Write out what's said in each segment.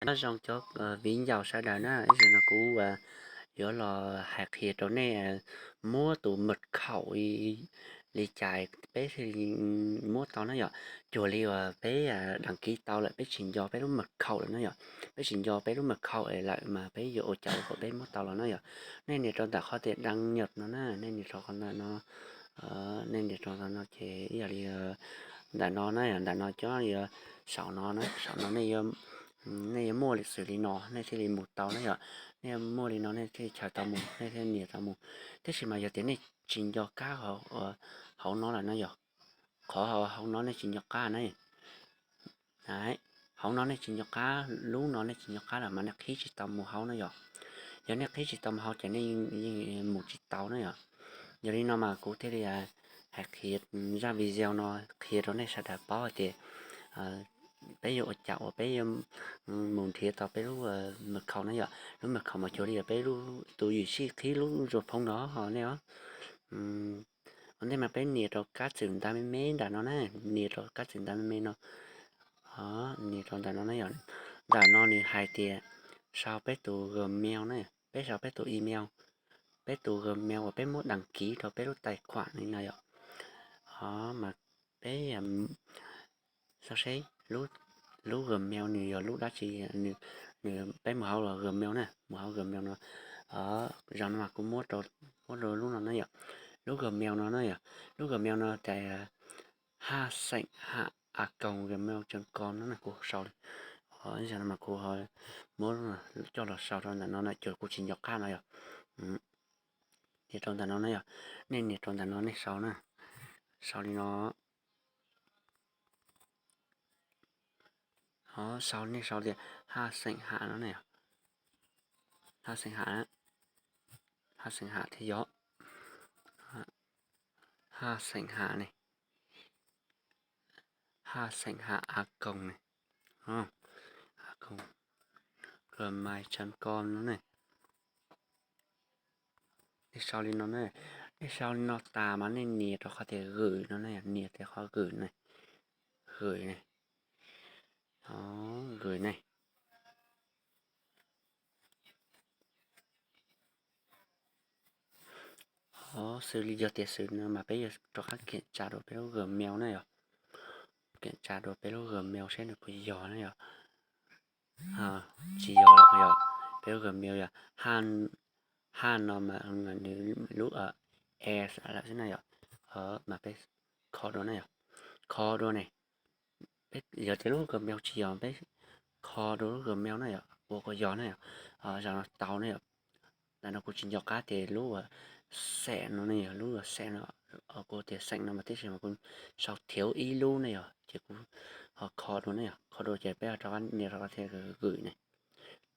Nyob zoo cov viv ncaus sawv daws na, ib zaug no kuv yuav los hais qhia rau nej muab tus mật khẩu li cas peb thiaj li muab tau na yom. Cuag li uas peb đăng ký tau lawm peb tsis nco peb lub mật khẩu lawm na yom. Peb tsis nco peb lub mật khẩu lawm mas peb yuav ua cas kom peb muab tau los na yom. Nej nias rau ntawm qhov tias đăng nhập no na, nej nias rau qhov ntawm no, nej nias rau ntawm no ces ib yam li ntawm no na, ntawm no cov saum no na, saum no nej yuav, nej yuav muaj xws li no nej thiaj li mus tau na yom. Nej yuav muaj li no nej thiaj li chaws tau mus, nej thiaj nias tau mus. Tab sis mas yog tias nej tsis nco kab hauv no lawm na yom, qhov hauv no nej tsis nco qab na, hauv no nej tsis nco qab, lub no nej tsis nco qab lawm mas nej qhib tsis tau mus hauv na yom. Yog nej qhib tsis tau mus hauv ces nej yeej mus tsis tau na yom. Yog li no mas kuv thiaj li hais qhia zaj video no qhia rau nej sawv daws paub hais tias peb yuav ua cas uas peb yuav mus nrhiav tau peb lub mật khẩu na yom. Lub mật khẩu mas cuag li peb lub, tus yawm sij qhib lub zuag phoob no ne os. Ua ntej mas peb nias rau kab txwm nta me me nram no na, nias rau kab txwm nta me me no, nias rau ntawm no na yom. Ntawm no nws hais tias sau peb tus Gmail na, peb sau peb tus email, peb tus Gmail uas peb muab đăng ký rau peb lub tài khoản li no yom. Mas peb xauj seb lub Gmail nws yog lub dab tsi, nws, peb mus hauv Gmail na, mus hauv Gmail no, zaum no mas kuv muab rau, muab rau lub no na yom. Lub Gmail no na yom, lub Gmail no tias ha xeem ha a koos gmail com no na, kuv sau li, zaum no mas kuv muab coj los sau rau ntawm no na, cuag kuv tsis nco qab no yom. Nias rau ntawm no na yom, nej nias rau ntawm no nej sau na, sau li no. Ho sau nej sau tias ha xeem ha no ne, ha xeem ha, ha xeem ha thiab yom, ha xeem ha ne, ha xeem ha a koos ne, a koos gmail com no ne. Nej sau li no ne, nej sau li no tas mas nej nias rau qhov tias gửi no ne, nias tias qhov gửi ne, gửi ne, gửi ne. Xws li yog tias xws no mas peb yuav rov qab kiểm tra dua peb lub Gmail na yom, kiểm tra dua peb lub Gmail seb nws puas yog na yom. Tsis yog lawm yom, peb lub Gmail yog ha no mas nws lub e lawm xwb na yom. Mas peb kho dua na yom, kho dua ne. Yog tias lub Gmail tsis yog peb kho dua lub Gmail na yom, ua kom yog na yom. Zaum no tau na yom. Ntawm no kuv tsis nco qab tias lub xeem no ne yom, lub xeem no, kuv tias xeem no mas tab sis mas kuv sau thiếu ib lub ne yom, ces kuv ho kho dua ne yom, kho dua ces peb rov qab nias rau qhov tias gửi ne,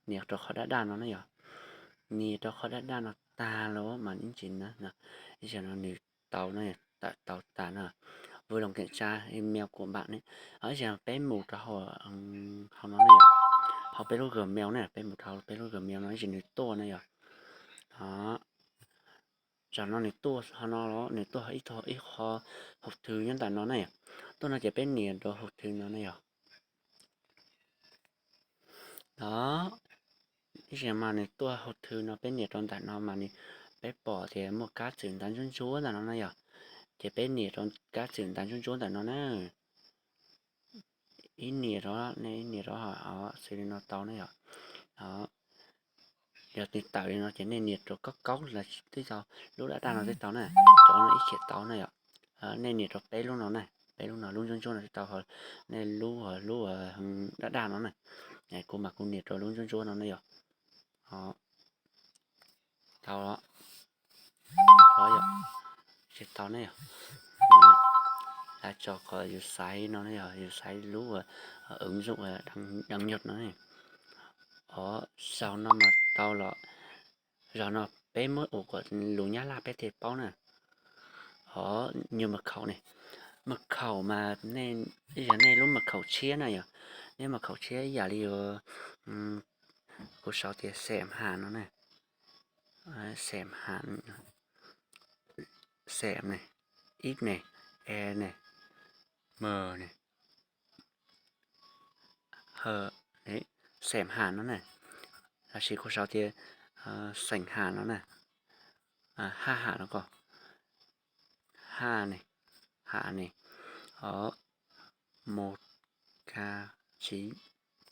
nias rau qhov daj daj no ne yom. Nias rau qhov daj daj no tag lawm mas ib ntsis na, ib zaug no nws tau na, tawm tau tas na. Vui lòng kiểm tra email của bạn ne. Ib zaug peb mus rau hauv no ne yom, hauv peb lub Gmail ne, peb mus rau hauv peb lub Gmail no ib zaug nws tuaj na yom. Zaum no nws tuaj ho no los nws tuaj ib tug ib qho hộp thư nyob ntawm no ne yom. Tuaj no ces peb nias rau hộp thư no ne yom. Đó, ib zaug mas nws tuaj hộp thư no peb nias rau ntawm no mas nws, peb pom tias muaj kab txwm ntav ntsuab ntsuab ntawm no na yom. Ces peb nias rau kab txwm ntav ntsuab ntsuab ntawm no na. Ib nias rau, nej ib nias rau xws li no tau ne yom. Yog nws tawm li no ces nej nias rau kaub kaub los twb tau, lub daj daj no twb tau na, cov no ib chim tau na yom. Nej nias rau peb lub no na, peb lub no lub ntsuab ntsuab no twb tau, nej lub, lub daj daj no na. Kuv mas kuv nias rau lub ntsuab ntsuab no na yom. Tau, tsis tau ne yom. Hais txog qhov yus xaiv no ne yom, yus xaiv lub ứng dụng đăng nhập no ne. Zaum no mas tau los, zaum no peb muab ua kom lus Nyab Laj peb thiaj paub na. Hov, nyuag mật khẩu ne, mật khẩu mas nej, yog nej lub mật khẩu tshiab na yom, nej mật khẩu tshiab ib yam li kuv sau tias xeem ham no ne, xeem ham, xeem ne, ib ne, e ne, m ne, h, Xeem Ham no na, lossis kuv sau tias Xeem Ham no na, Haj Ham no ko, Haj ne, Ham ne, o, một, ka, chín,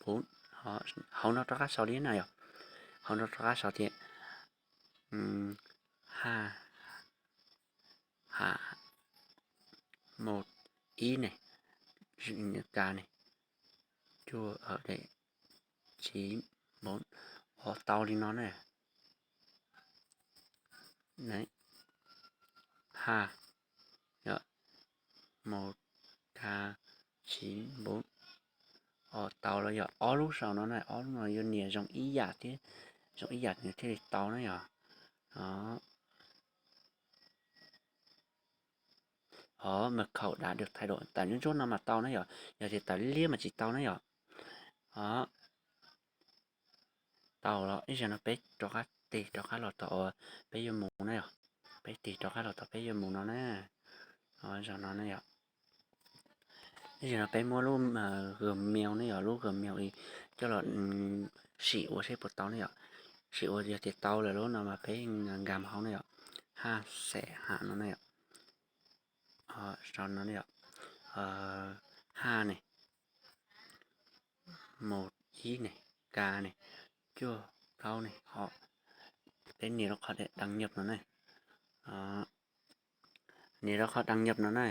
bốn, hauv no rov qab sau li na yom, hauv no rov qab sau tias Haj, Ham, một, ib ne, ka ne, cuaj, chín, bốn, o, tau li no na. Haj, một, ka, chín, bốn, o, tau los yog ob lub sau no na, ob lub no yuav nias zoo ib yam thiab, zoo ib yam nws thiaj li tau na yom. Hov, mật khẩu đã được thay đổi, tawm ntsuab ntsuab no mas tau na yom, yog tias tawm liab liab mas tsis tau na yom. Hov, tau los ib zaug no peb rov qab tig rov qab los tom uas peb yuav mus na yom, peb tig rov qab los tom peb yuav mus no na, zaum no na yom. Ib zaug no peb muab lub Gmail ne yom, lub Gmail coj los sim ua seb puas tau ne yom. Sim ua yog tias tau lawm lub no mas peb nkag mus hauv ne yom, Haj Xeem Ham no ne yom, sau no ne yom, Haj ne, một, ib ne, ka ne, cuaj, plaub ne, hov, peb nias rau qhov đăng nhập no na. Nias rau qhov đăng nhập no na.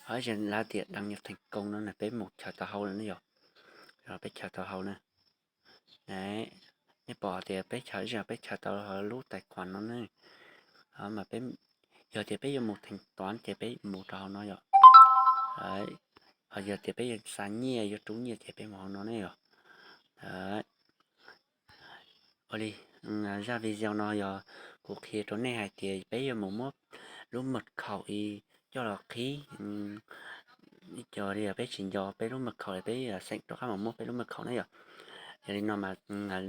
Hov, ib zaug lawv tias đăng nhập thành công no na, peb mus chaws tau hauv lawm ne yom. Peb chaws tau hauv na. Nej pom tias peb chaws, ib zaug peb chaws tau hauv lub tài khoản no ne. Mas peb, yog tias peb yuav mus thanh toán ces peb mus rau hauv no yom. Ho yog tias peb yuav xa nyiaj yuav rub nyiaj ces peb mus hauv no ne yom. Ua li, zaj video no yog kuv qhia rau nej hais tias peb yuav mus muab lub mật khẩu coj los qhib, cov li peb tsis nco peb lub mật khẩu li peb xeem rov qab mus muab peb lub mật khẩu ne yom. Yog li no mas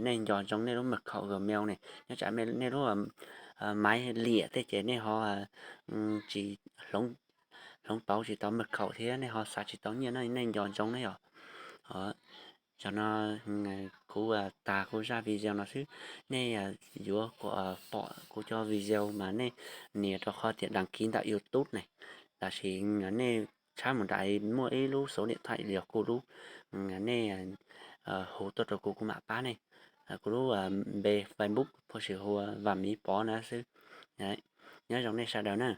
nej nco ntsoov nej lub mật khẩu Gmail ne, nyob tsam nej lub maiv liam tej ces nej ho tsis hloov pauv tsis tau mật khẩu thiab nej ho xa tsis tau nyiaj na, nej nco ntsoov ne yom. Zaum no kuv tas kuv zaj video no xwb, nej yuav pom kuv cov video mas nej nias rau qhov tias đăng ký ntawm YouTube ne, tab sis nej tshab mus nram muaj ib lub số điện thoại yog kuv lub, nej hu tuaj rau kuv kuv mam pab nej. Kuv lub npe Facebook puas sis hu Vam Miv Pov na xwb. Nyob zoo nej sawv daws na.